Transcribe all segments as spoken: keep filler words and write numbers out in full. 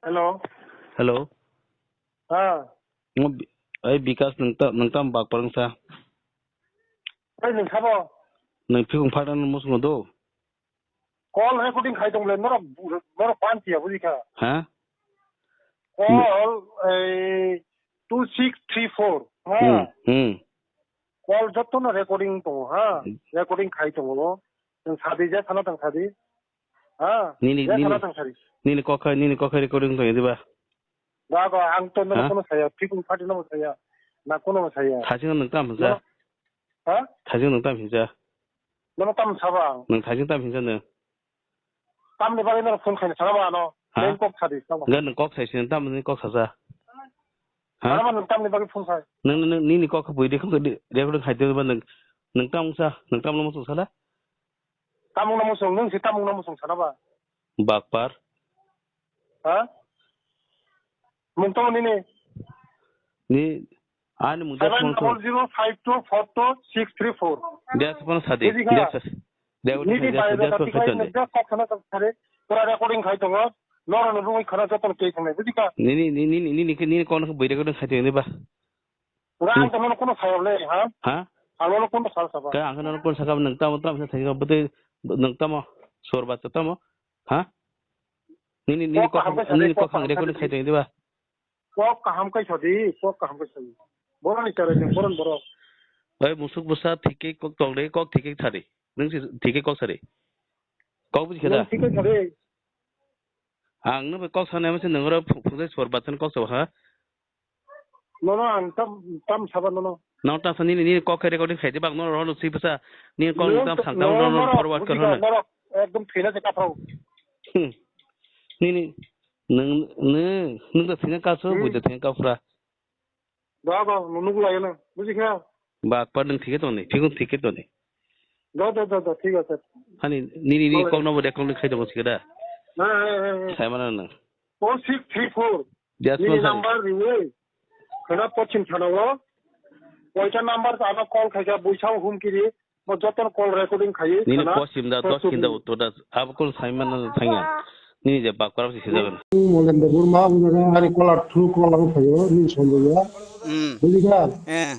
Hello. Hello. Ah. Ngo bi-, ai Bikas nung ta, nung tam bak parang sa. Ai nung sabo. Nung phikung phadang nung musungo do. Call recording khai tong le, norok, norok pan tiya, buji kha. Ha? Call, eh, two six three four. Ha? Hmm, hmm. Call jotto no recording tongo, ha? Hmm. Recording khai tongo. Tong sadi, je sana tong sadi. Ha? Nini, je nini, sana tong sadi. Nini kokha, nini kokha recording tong diba? Ba, ba, ang to no, ha? Kono saya, phikung party no saya. Na kono saya. Thajing nung tam sa. No? Ha? Thajing nung tam hinsa. Nono tam saba ang. Nung thajing tam hinsa nung. Tamni bagwi nono phone khaina sana ba ano. Ha? Main kok sadi, saba. Ga nung kok sai sin tam ni kok sasa. Ha? Ano ba nung tamni bagwi phone khai. Nung, nung, nini kok bui de kok de, de kok khai de ba nung, nung tam sa, nung tam no sung sala. Tamung no sung, nung si tamung no sung sana ba. Bakpar. Ha? Mung tong nini. Ni, ani mung seven double zero five two four two six three four. Dia sa phone sadi. Buji kha? Dia sa. Dia ko nini dia sa, dia sa khai tonde. Dia kok sana sa sare. Pura recording khai tongo. Noro no rungwi khana joto kei thang nai. Buji kha? Nini, nini, nini, nini, nini kono bui recording khai tonde ba. Pura ang tamo kono sayam le, ha? Ha? Ang no kono sal saba. Ka ang no kono saka nung tamo tamo sa thai ko bute nung tamo sor ba tamo. Ha? Nini, nini kok kaham kok, kok nini kok kaham kok khai tong diba? Kok kaham kai sadi, kok kaham kai sadi. Boroni chara jeng boron borok. Oi musuk busa thike kok tong de, kok thike thari. Nung si thike kok sari. Kok buji khada? Nung thike thari. Ang no kok sana mase nung ro phung, phung sor batan kok sa ha? Nono ang tam, tam saba nono. Nong tam sa nini, nini kok khe recording khai de bak nono rono si bwsa. Nini kok tam sang tam nono forward kar hono. Norok ekdom thina se kaphau. Hmm. Nini, nung, nung, nung da thina ka so, hmm, bui da thina ka phra. Da, da, nunu lai na. Buji kha? Bak pa nung thike toni, thikun thike toni. Da, da, da, da, thik ase. Ani, nini, nini kok no bo recording khai de bo sikada. Ha, ha, ha, ha. Sai mana nung. Four six three four. Dia nini phone sari. Number riwi. Khana pochim thanao. Koita number ano call khaika buisao humkiri. Bo joto call recording khaiwi. Nini khana pochim da, dos kinda uttor da. Abo kul saiman na thangya. Nini je bak parap si sijagan. Molen de Burma, unaga ari call through call ang khayo, nini sondoya. Hmm. Bujikha? Eh.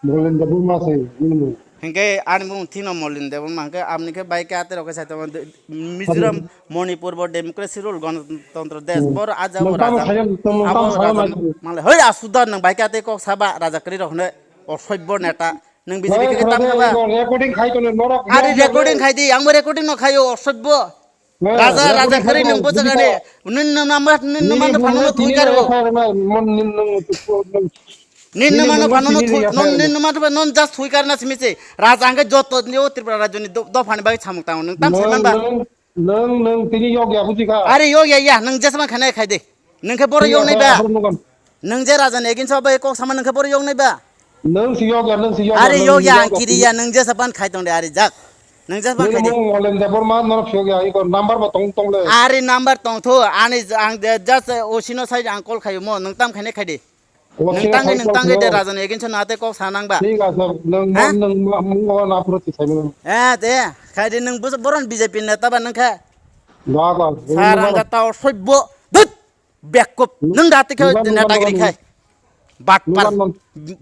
Molen Debbarma se, nini mung. Hingke ani mung thino Molen Debbarma, hingke amni khe bai khe ate rok khe sai tongo, de-, Mizoram, Manipur bo democracy rule, ganatantro desh, hmm, boro aja bo raja, abo raja, male, hoi, asuda nang bai khe ate kok saba raja kri rok hne, osoibbo neta, nang B J P khe tam khaba. Recording khai tono norok. Ari recording khai di, ang bo recording no khayo, osoibbo. Raja, raja kari nang bo jaga ne. Nin nang nama, nin nama no phano no thui karo. Nin nama no phano no thui, non nin nama no phano non just thui karna simi se. Raja angke joto ni o Tripura rajyo ni do, do phani bai samung tang nang tam sai man ba. Nang, nang tini yok ya buji kha. Ari yok ya ya, nang jesma khana khai de. Nang khe boro yok nai ba. Nang je raja ni egin so bai kok sama nang khe boro yok nai ba. Nang si yok ya, nang si yok ya. Ari yok ya, ang kiri ya, nang jesa pan khai tong de ari jak. Nang jesa pan khai de. Nini mung Molen Debbarma, norok si yok ya, iko number bo tong tong le. Ari number tong tho, ani ang de just osino sai ang call khai mo, nang tam khai ne khai de. Nang tang khai, nang tang khai de, raja ni egin so nate kok sa nang ba. Thik ase, nang, nang mung o na pura ti sai mo. Eh, de, khai de nang bus boron B J P neta ba nang kha. Ba, ba. Sarang ka tao soibbo. Dut! Bekkup, nwng da twi khe neta giri khai. Batpar.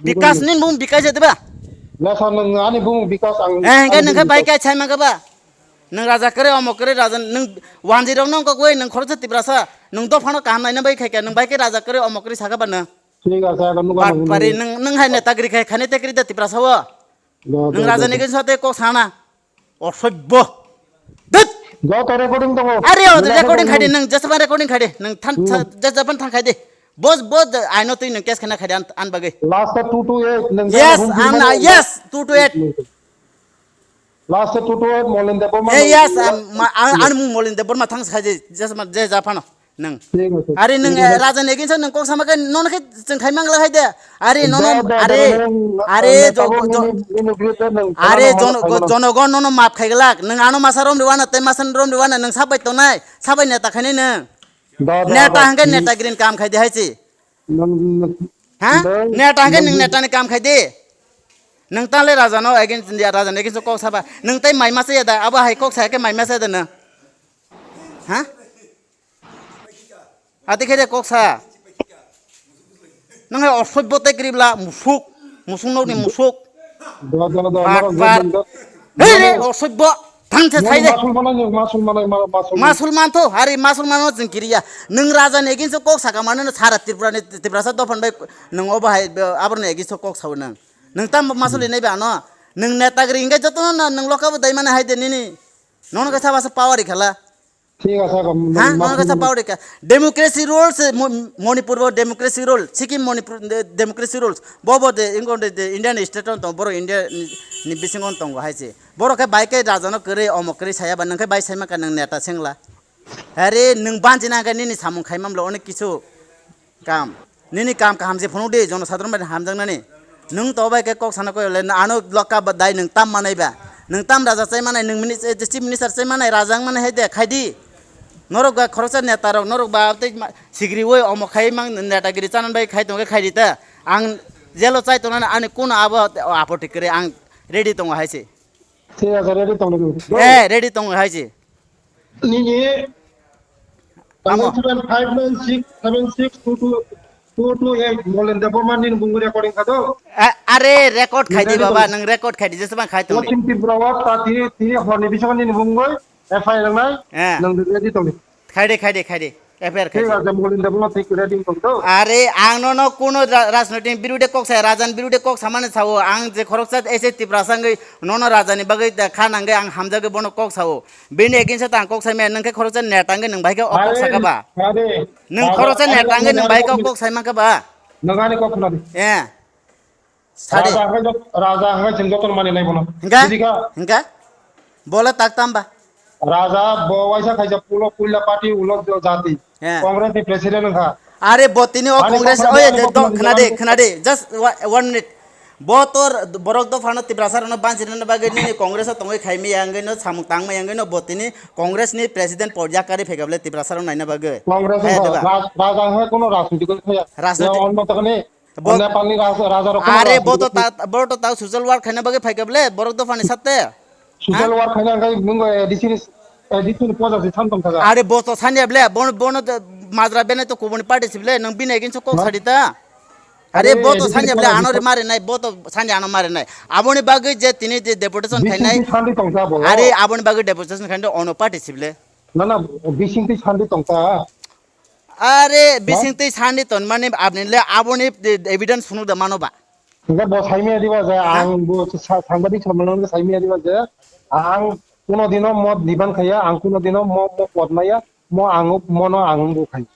Bikas ni bung bikai je diba? Lesa nwng ani bung bikas ang. Eh, hingke nwng khe bai kai chai mangka ba? Nwng raja kwrwi, omo kwrwi raja, nwng wanjwi rok nwng kok oi, nwng khoroksa Tiprasa, nwng dophano kaham naina bai khai khe, nwng bai khe raja kwrwi, omo kwrwi saka ba nwng. Thik ase, abo nugo. Batpari nwng, nwng hai neta giri khai, khani tekri da Tiprasa o. Nwng raja ni kisa tei kok sana. Osoibbo. Dut! Joto recording tongo. Are o recording khai de, nwng jesaba recording khai de, nwng than, jesaba than khai de. Bos, bos, aino twi nwng case khana khai de an, an bagwi. Last two two eight nwng. Yes, an, yes, two two eight. Last two two eight Molen Debbarma. Eh, yes, an, an mung Molen Debbarma thangs khai de, jesaba, je japhano. Nwng. Thik ase. Are nwng, eh, raja ni against o nwng kok sama khe nono khe chwng khai mangla khai de. Are nono, are, are jonogon nono maaf khai glak. Nwng ano masa rom riwana tei masa rom riwana nwng sabai tongnai, sabai neta khainai nwng. Neta hwnkhe neta green kam khai de hai se. Ha? Neta hwnkhe nwng neta ni kam khai de. Nwng tale raja no against, raja ni against o kok saba. Nwng tei mai masa ya da, abo hai kok sa khe mai masa ya da nwng. Ha? Ati khe de kok sa. Nang hai osoibbo tei kribla musuk, musuk nokni musuk. Do, do, do, Bat, norok bat. Hei re, osoibbo. Thang se sai de. Masul manai, masul manai, ma-, masul manai. Masul man tho, hari masul mano jing kiriya. Nung raja ni against kok saka mano no sara Tripura ni, Tiprasa dophan bai nung obo hai, aborni against kok sao nung. Nung tam masul ni nai ba no. Nung netagri hingai joto no nung loka bo dai mane hai de nini. Nono kaisa basa power ikhala. Thik ase, kom-, Ha, ma-, nono kaisa power ikha. Democracy rules, eh, Mo-, Manipur bo democracy rule, Sikkim Manipur de-, democracy rules. Bo bo de, ingon de, de Indian state on tong, boro India ni, ni bisingo on tongo hai se. Boro khe bai khe raja no kwrwi, omo kwrwi saya ba, nung khe bai sai ma ka nung neta sengla. Are nung banjina khe nini samung khai mamlo onek kisu. Kam. Nini kam kaham se phunuk di, jono sadron bai hamjaknani. Nung to bai khe kok sana koi le, ano lokka ba dai nung tam manai ba. Nung tam raja chai manai, nung mini-, eh, chief minister chai manai, raja wng manai hai de, khai di. Norok ba khoroksa neta rok, norok ba tei ma-, sigri oi omo khai mang netagiri chanan bai khai tong khe khai di ta. Ang jelo chai tong nani ani kuno abo apoti kwrwi ang ready tongo hai se. Thik ase, ready tong di. Eh, ready tongo hai se. Nini Amo. Seven five nine six seven six two two two two eight Molen Debbarma nini bungwi recording kha do? A-, are record khai di baba, nang record khai di, jesma khai tong di. Pachim Tripura o ta tini, tini horni bisingo nini bungwi F I R nai, Eh. Nang ready tong di. Khai di, khai di, khai di. F I R khai di. Thik ase, Molen Debbarma thik ready tong do. Are ang no no kuno ra-, rajnoitik birude kok sa, rajan birude kok samani sao, ang je khoroksa S A Tiprasa wngwi nono rajani bagwi da kha nangwi ang hamjagwi bono kok sao. Bini against o tang kok sai maya, nung khe khoroksa neta wngwi nung bai khe o kok saka ba? Are, nung khoroksa neta wngwi nung bai khe o kok sai mankha ba? Nung ani kok khna di. Eh. Sadi. Raja hwnkhe jot-, raja hwnkhe chwng jotono mani nai bono. Hwnkha? Bidi kha? Hwnkha? Bola tak tam ba? Raja bo waisa khaisa pulo puila party ulo jati. Eh. Congress ni president wngkha. Are bo tini o Congress, oye, khna di, khna di. Just wa-, one minute. Bo tor borok dophano Tiprasa rokno banchirina bagwi nini Congress o tongwi khai miya wngwi no samung tang maya wngwi no bo tini Congress ni president pod yakarwi phaikha bwle Tiprasa rok naina bagwi. Congress o Raj-, Raja hwnkhe kuno rajniti khe thaya. Rajniti. Onno takani Nepalni raja rok kuno rajniti khe thaya. Are bo to ta, bo to ta social work khaina bagwi phaikha bwle borok dophani satte. Social work khaina wngkha nung A D C ni, A D C ni poja se san tong thaka. Are bo to sanya bwle, bono, bono majra bene to kubuni party si bwle, nung bini against kok sadi ta. Are bo to sanya bwle, ano mare nai, bo to sanya ano mare nai. Aboni bagwi je tini je deputation khainai. Bising twi sandi tongsa bo. Are aboni bagwi deputation khainai ono party si bwle. Na na, bising twi sandi tongsa. Are bising twi sandi ton mani abni le aboni evidence phunuk da mano ba. Hingke bo saimaya diba je ang bo sa-, sangbadik samano saimaya diba je ang kuno dino mo diban khaya, ang kuno dino mo, mo pod maya, mo ang, mono ang bo khai.